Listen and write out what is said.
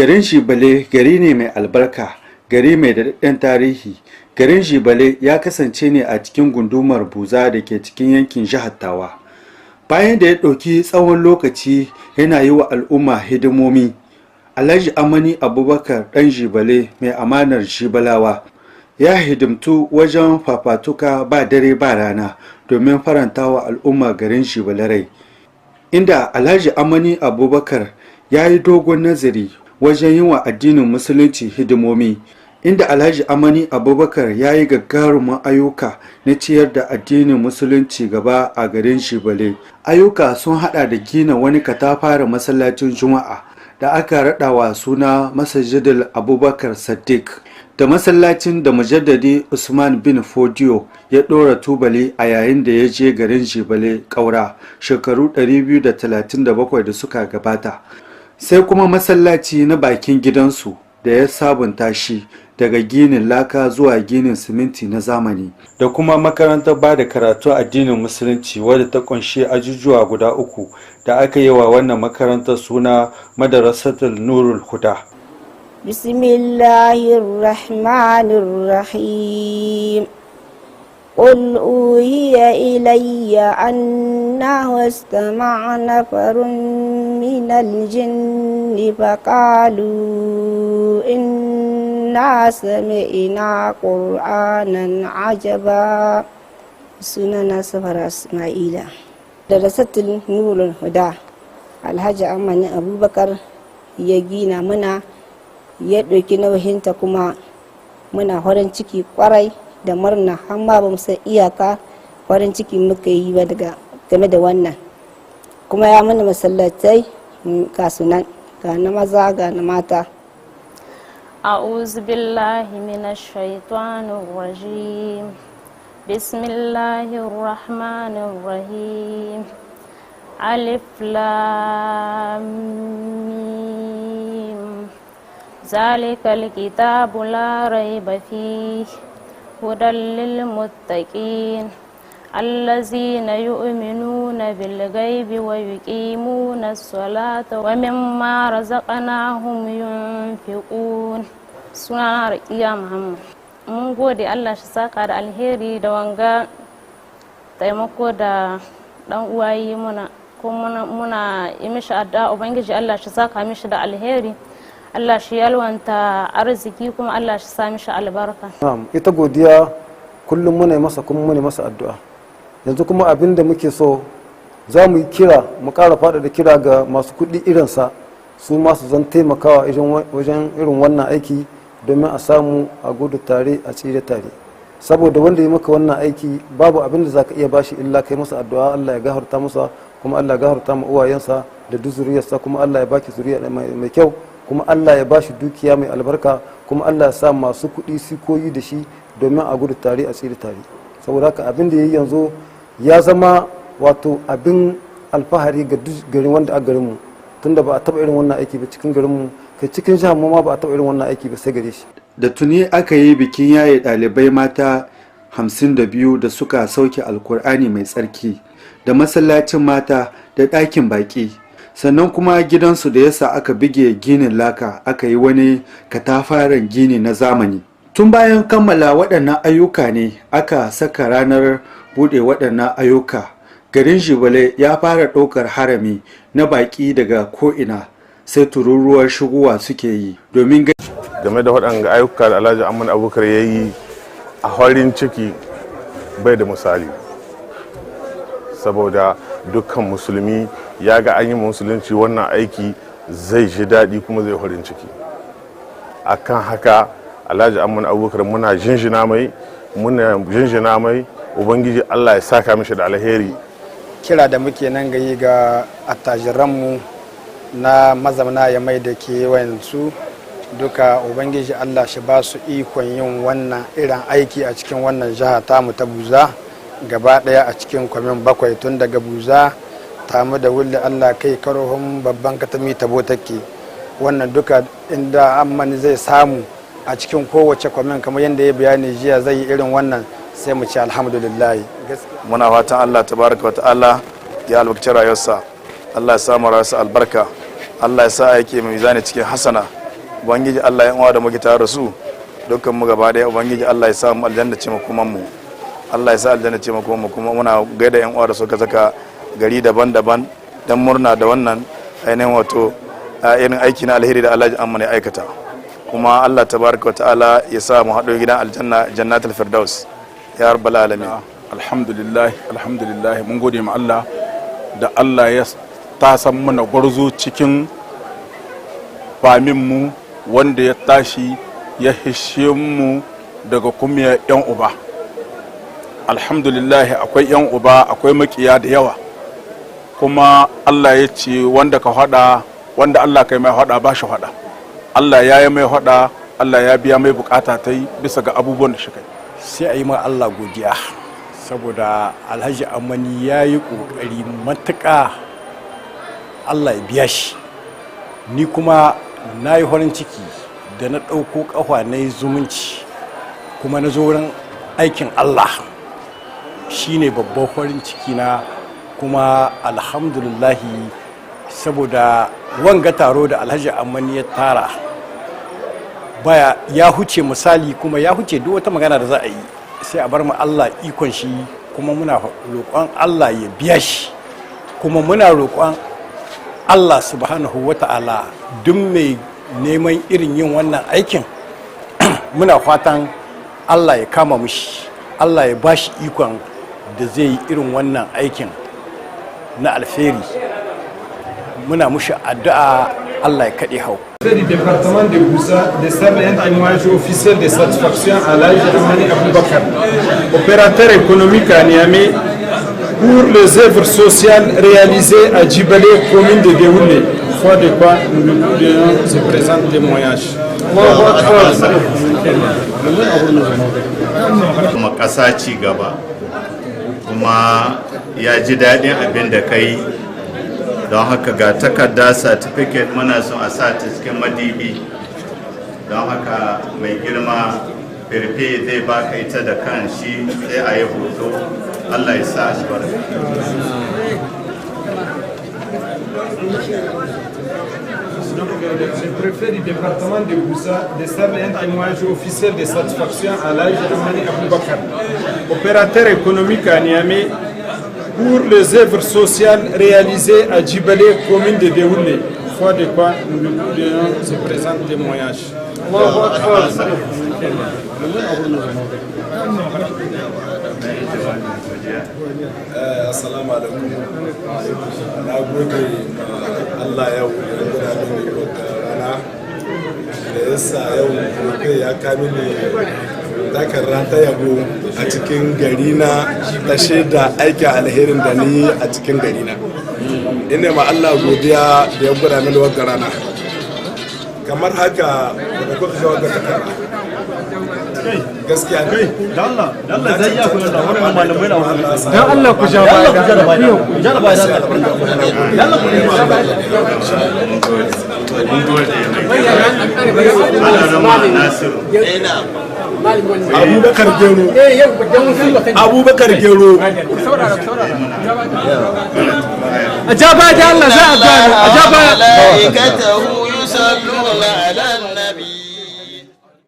Garin Jibale gari ne mai albarka, gari mai daɗaɗɗen tarihi. Garin Jibale ya kasance ne a cikin gundumar Buza da ke cikin yankin jihar Tawa. Bayan da ya ɗauki tsawon lokaci yana yi wa al'umma hidimomi, Alhaji Amani Abubakar ɗan Jibale mai amanar Jibalawa ya hidimtu wajen fafatuka ba dare ba rana domin faranta wa al'umma garin Jibale rai. Inda Alhaji Amani Abubakar ya yi dogon nazari wajen yi wa addinin Musulunci hidimomi, inda Alhaji Amani Abubakar ya yi gagarumin ayyuka na ciyar da addinin Musulunci gaba a garin Jibale. Ayyuka sun hada da gina wani katafaren masallacin Juma'a da aka raɗawa suna Masjidil Abubakar Saddiq, da masallacin da Mujaddadi Usman bin Fodiyo ya ɗora tubali a yayin da ya je garin Jibale ƙaura shekaru 237 da suka gabata. Sai kuma masallaci na bakin gidansu da ya sabunta shi daga ginin laka zuwa ginin siminti na zamani, da kuma makarantar ba da karatu addinin Musulunci wadda ta kunshi ajujuwa guda uku da aka yi wa wannan makarantar suna Madarasatul Nurul Huda. بسم الله الرحمن الرحيم. قل أوحي إلي أنه استمع نفر من الجن فقالوا إنا سمعنا قرآنا عجبا. Sunana Safara Ismaila. Darasatul Nurul Huda, Alhaji Amani Abubakar ya gina muna, ya ɗauki nauyinta, kuma muna farin ciki kwarai da murna, har ma ba mu san iyaka farin ciki muka yi ba daga game da wannan. Kuma ya mana masallatai ga sunan, ga na maza, ga na mata. أعوذ بالله من الشيطان الرجيم. بسم الله الرحمن الرحيم. ألف لام ميم. ذلك الكتاب لا ريب فيه، هدى للمتقين، الذين يؤمنون بالغيب ويقيمون الصلاة ومما رزقناهم ينفقون. Sunana Rakiya Muhammad. Mun gode, Allah shi saka da alheri da wanga taimako da dan uwa yi muna, ko muna yi mishi addu'a, Ubangiji Allah shi saka mishi da alheri, Allah shi yalwanta arziki, kuma Allah shi sa mishi albarka. Na'am, ita godiya kullum muna yi masa, kuma muna yi masa addu'a. Yanzu kuma abin da muke so za mu yi kira, mu ƙara faɗaɗa kira ga masu kuɗi irinsa, su ma su zan taimakawa wajen irin wannan aiki, domin a samu a gudu tare a tsire tare. Saboda wanda ya maka wannan aiki, babu abin da za ka iya bashi illa kai masa addu'a, Allah ya gafarta masa, kuma Allah ya gafarta ma uwayensa da duk zuriyarsa, kuma Allah ya baki zuriya mai kyau, kuma Allah ya bashi dukiya mai albarka, kuma Allah ya sa masu kuɗi su koyi da shi, domin a gudu tare a tsire tare. Saboda haka abin da ya yi yanzu ya zama wato abin alfahari ga duk garin wanda a garinmu, tunda ba a taɓa irin wannan aiki ba cikin garinmu, kai, cikin jihar mu ma ba a taɓa irin wannan aiki ba sai gare shi. Da tuni aka yi bikin yaye ɗalibai mata 52 da suka sauke Alkur'ani mai tsarki, da masallacin mata da ɗakin baƙi, sannan kuma gidansu da yasa aka bige ginin laka aka yi wani katafaren gini na zamani. Tun bayan kammala waɗannan ayyuka ne aka saka ranar buɗe waɗannan ayyuka. Garin Jibale ya fara ɗaukar harami na baƙi daga ko'ina, sai tururuwar shigowa suke yi domin Game da waɗanga ayyuka da Alhaji Amman Abubakar ya yi, a farin ciki bai da misali, saboda dukkan Musulmi ya ga an yi Musulunci wannan aiki, zai ji daɗi kuma zai farin ciki. Akan haka, Alhaji Amman Abubakar muna jinjina mai, muna jinjina mai. Ubangiji Allah ya saka mishi da alheri. Kira da muke nan gayi ga attajiranmu na mazamna ya mai da kewayensu duka, Ubangiji Allah shi ba su ikon yin wannan irin aiki a cikin wannan jiha tamu ta Buza gaba daya, a cikin kwamin bakwai, tun daga Buza tamu da Wulli, Allah kai karohun Babban Katami, Tabo take, wannan duka. Inda Amman zai samu a cikin kowace kwamin, kamar yadda ya bayani jiya, zai yi irin wannan, sai mu ci alhamdulillah. Muna fatan Allah tabaraka wa ta'ala ya albarkaci rayuwarsa, Allah ya sa mu rayuwarsa albarka, Allah ya sa aiki mai mizani cikin hasana. Ubangiji Allah, yan uwa da muke tare da su, dukkan mu gaba daya, Ubangiji Allah ya sa mu aljanna ce makoman mu. Allah ya sa aljanna ce makoman mu. Kuma muna gaida yan uwa da suka saka gari daban-daban dan murna da wannan ainihin wato irin aiki na alheri da Alhaji Amma ya aikata. Kuma Allah tabaraka wa ta'ala ya sa mu haɗu gidan aljanna, jannatul firdaus, ya rabbal alamin. Alhamdulillah, alhamdulillah, mun gode ma Allah da Allah ya tasan mana gwarzo cikin mu wanda ya tashi ya hishe mu daga kumiyar 'yan uba. Alhamdulillah, akwai 'yan uba, akwai makiya da yawa. Kuma Allah ya ce wanda ka hada, wanda Allah kai mai hada ba shi hada. Allah ya yi mai hada, Allah ya biya mai bukata ta yi bisa ga abubuwan da shi kai. Sai a yi ma Allah godiya, saboda Alhaji Amani ya yi ƙoƙari matuƙa, Allah ya biya shi. Ni kuma na yi farin ciki da na ɗauko ƙafa na yi zumunci kuma na zo wurin aikin Allah. Shine babban farin ciki na. Kuma alhamdulillahi, saboda wanga taro da Alhaji Amani ya tara baya ya huce misali, kuma ya huce duk wata magana da za a yi. Sai a bar mu Allah ikon shi. Kuma muna roƙon Allah ya biya shi, kuma muna roƙon Allah subhanahu wa ta'ala, duk mai neman irin yin wannan aikin, muna fatan Allah ya kama mushi, Allah ya ba shi ikon da zai yi irin wannan aikin na alheri. Muna mushi addu'a, Allah ya kaɗe hau. Du département de Bouza décerne un témoignage officiel de satisfaction à Alhaji Amani Aboubakar, opérateur économique à Niamey, pour les œuvres sociales réalisées à Djibalé, commune de Déoulé. Foi de quoi nous lui donnons ce présent témoignage. Kuma ƙasa ci gaba, kuma ya ji daɗin abin da ka yi. Don haka ga takarda, certificate, muna son a sa ta cikin madibi. Don haka mai girma préfet zai baka ita da kan shi, sai a yi hoto. Allah ya sa shi barka. Le préfet du département de Bouza décerne un témoignage officiel de satisfaction à Alhaji Amani Aboubakar, opérateur économique à Niamey, pour les œuvres sociales réalisées à Djibalé, commune de Déoulé. Foi de quoi nous lui donnons ce présent témoignage. Assalamu alaikum. Na gode ma Allah yau da ya gwada mini wata rana da ya sa yau kai ya kami ne takarda ta yabo a cikin gari na, ta shaida aikin alherin da ni a cikin gari na. Ina ma Allah godiya da ya gwada mini wata rana kamar haka da kuka ga wata takarda. Gaskiya ne. Dan Allah, dan Allah, zai iya kula da wannan malamai na wannan. Dan Allah ku ja baya, ku ja da baya. Ku ja da baya, dan Allah. Ku ja baya. Mun gode mai girma. Alarama Nasiru. Abubakar Gero, Abubakar Gero. A ja baya da Allah, za a gano. A ja baya. ملائكته يصلون على النبي.